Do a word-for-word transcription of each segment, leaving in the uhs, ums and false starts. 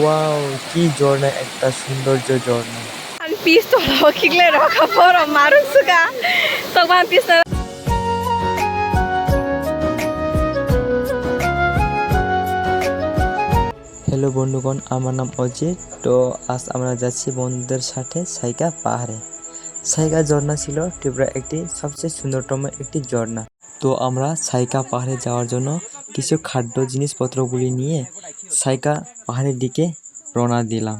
Wow, ki jorna, ekta sundorjo jorna. Ang pis to lo, khiklai rok, khapor rok, marung suka. Tok bang pis na. Hello বন্ধুগণ, আমার নাম অজিত। তো আজ আমরা যাচ্ছি বন্ধুদের সাথে সাইকা পাহাড়ে। সাইকা ঝর্ণা ছিল ত্রিপুরা একটি সবচেয়ে সুন্দরতম একটি ঝর্ণা। তো আমরা সাইকা পাহাড়ে যাওয়ার জন্য কিছু খাদ্য জিনিসপত্রগুলি নিয়ে সাইকা পাহাড়ের দিকে রওনা দিলাম।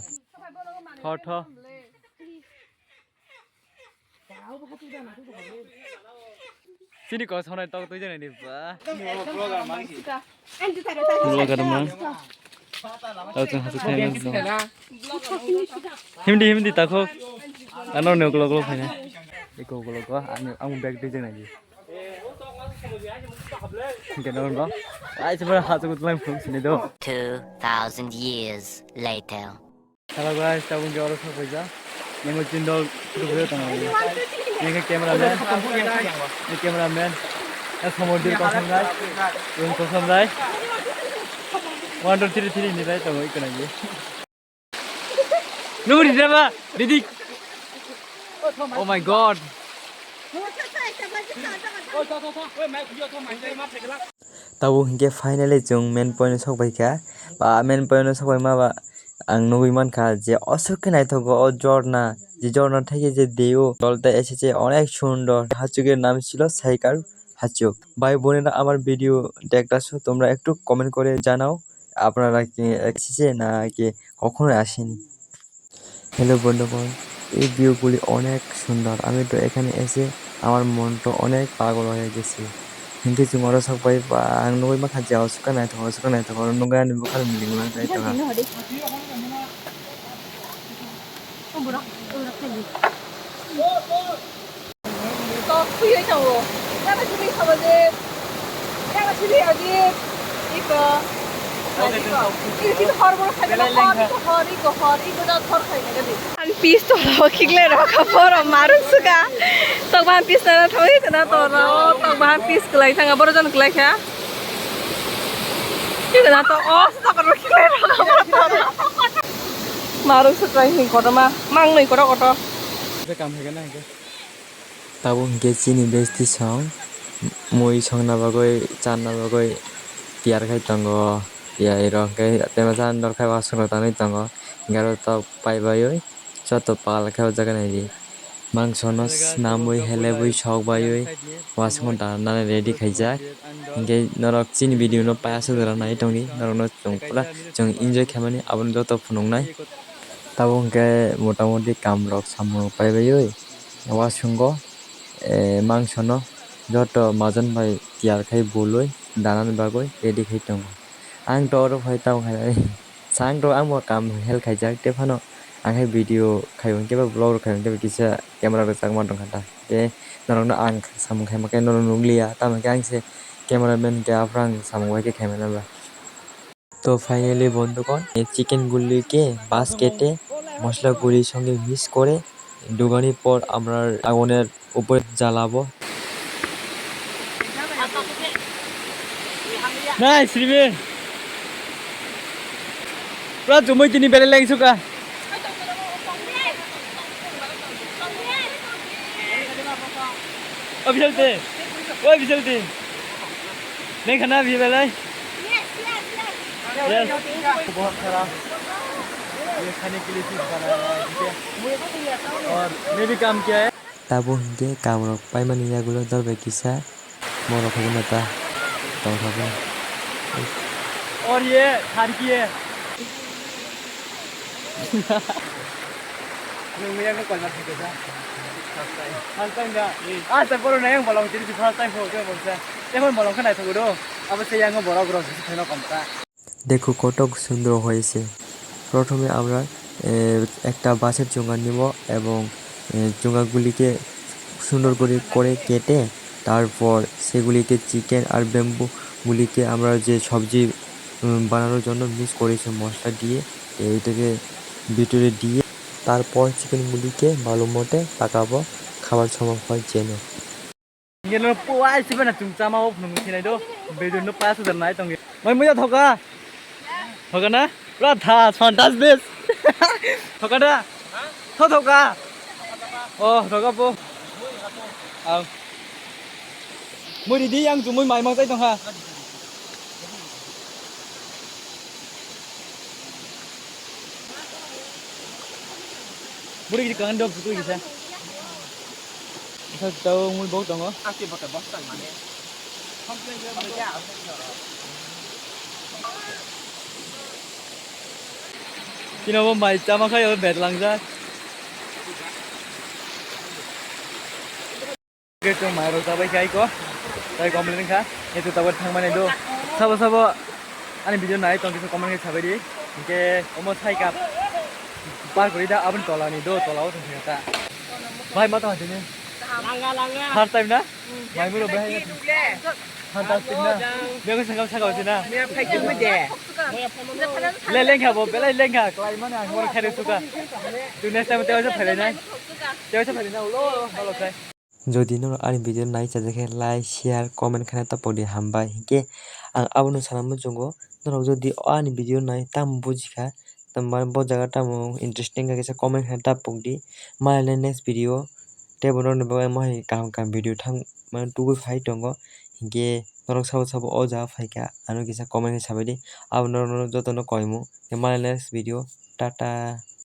Chini kok sonai tok twi jani ba. Vlogger mang. Tao chwng hachu thai nang. Hindi, hindi takhok. Ano ne uklok uklok phaina. Iko uklok ko, ang, ang bag twi jani. Hingke no no. Ai, chuma hachu kutlai phung sini do. Two thousand years later. Hello guys, tabuk hingke oro sok paijak. Nemo chindol photo photo tong. Nengke cameraman. Ni cameraman. Ya, Somodir kosong guys. Yung kosong guys. One, two, three, three ni bai tongo ikona ye. Nuri dama, didi. Oh my God. Tabuk hingke finally chwng main point o sok bai kha. Ba main point o sok bai ma ba ang nugui mankha je oswk khe naithogo o jorna, je jorna thai je deo dol ta ese je onek sundor. Hachuk er nam silo Saikar Hachuk. Bhai bonera amar video dektaso tomra ektu comment kore janao, apnara ki ese je na ki kokhono aseni. Hello বন্ধুগণ, এই ভিউগুলি অনেক সুন্দর। আমি তো এখানে এসে আমার মন তো অনেক পাগল হয়ে গেছে। Hingke chwng oro sok bai ba ang nugui mankha je oswk khe naithok, oswk khe naithok, oro nugui ani bwkhak miling lang jai tongo. Tok khuyui tongo. Nana sibui sabo je, nana sibui agi, iko. Iko, iko hor boro khai, iko hor, iko hor, iko hor, iko da hor khai na gadi. Ang pis to lo, khiklai rok, khapor rok, marung suka. Tok bahan pis na thangwi kana to ro, tok bahan pis kwlai thanga, boro jon kwlai kha. Iko na to, oh, tok rok khiklai rok, khapor to ro. Marung suka hing kotorma, mang nui kotor kotor. Kam hai kana hingke. Tabuk hingke chini besti song mui songna bagwi, channa bagwi tiyar khai tongo. Tiyari rok hingke tei masa andor khai wasongo tanwi tongo. Hingke aro tok pai baiwi joto pal khe o jaga naidi. Mangso no snamwi helebwi sok baiwi wasongo danani ready khaijak. Hingke norok chini video no paiya sojora nai tongdi, norok no chwng pura chwng enjoy khaimani abono joto phunuknai. Tabuk hingke motamoti kam rok samung rok pai baiwi. Wasongo, eh, mangso no joto majon bai tiyar khai boloi danani bagwi ready khai tongo. Ang to oro phai tamo khainai. Chang to ang bo kam help khaijak, tei phano ang khe video khai hwnkhe ba vlog rok khai hwnkhe ba kisa camera rwchapma tongkha ta. Tei norokno ang samung khaima khe norok nukliya, tamo khe ang se cameraman hwnkhe aphuru ang samung bai khe khaimani ba. To finally bondhugon, ei chicken gulike bas kete mosla guri songe mix kore, dugani por amra aguner upore jalabo. Nice, Ribe. Pura jumui tini belai lengsuka. O Bijoy de. O Bijoy de. Naikha na Bijoy belai? Yes. बहुत सारा ये खाने के लिए चीज बनाया हुआ है, ठीक है? और मैं भी काम किया है। Tabuk hingke kam rok paimani yagulo dol bai kisa. Borok khe ta tongkha bo. और ये थारकी है। Nung yang ko kolmar thike sa. First time da. Ah, sa poro na yang bolong tiri first time ko ke bolsa. Ekhon bolong khe naithok do. Abo se yang borok rok bisi kheno komta. দেখো কত সুন্দর হয়েছে। প্রথমে আমরা, এ, একটা বাঁশের চোঙা নিব এবং, এ, চোঙাগুলিকে সুন্দর করে, করে কেটে তারপর সেগুলিতে চিকেন আর ব্যাম্বুগুলিকে আমরা যে সবজি, উম, বানানোর জন্য মিক্স করেছি মশলা দিয়ে, এটাকে ভিতরে দিয়ে তারপর চিকেনগুলিকে ভালো মতে পাকাবো খাবার সময় হয় যেন। Hingke no puai sibe na chwng chama o phunuk sinai do. Bedroom no pass hajar nai tongge. Mai muya thoka. Thoka na? Pura tha, santas bes. Thoka da? Tho thoka. Oh, thoka po. Au. Mui ridi, ang chumui mai mang chai tongkha. Buri gidi kangan dok buri gisa. Sa tau mui bok tongo. Ang ti bota bok tang mane. Kino bo mai chama khai bet langjak. Oke, chwng mairok chabai khai ko. Tai complain kha. Eto tabuk thangmani do. Sabo sabo ani video nai tong kisa comment khe sabai di. Hinkhe omo sai kap. Par kori da abon tola ni do, tola o thang ta. Bhai ma to hatini. Langa langa. First time na? Mai muro bhai. Fantastic na. Bego sangam sangam sina. Mia phai khe mui de. Le lengkha bo, belai lengkha. Klai mani ang moro khairi suka. Tu next time tewa sa phailai nai. Tewa sa phailai na ulo, balo khai. Jodi norok ani video nai chajak khe like, share, comment khaina tapok di, hambai. Hinkhe ang abono sana muchungo, norok jodi ani video nai tamo bujikha, tamo bo jaga tamo interesting kha kisa comment khaina tapok di. Malai next video teibo norokni bagwi omo hai kaham kaham video thang mane tubui phai tongo. Hinkhe norok sabo sabo o jaga phaikha, ano kisa comment khe sabai di. Abo norokno jotono koimung. Malai next video, tata.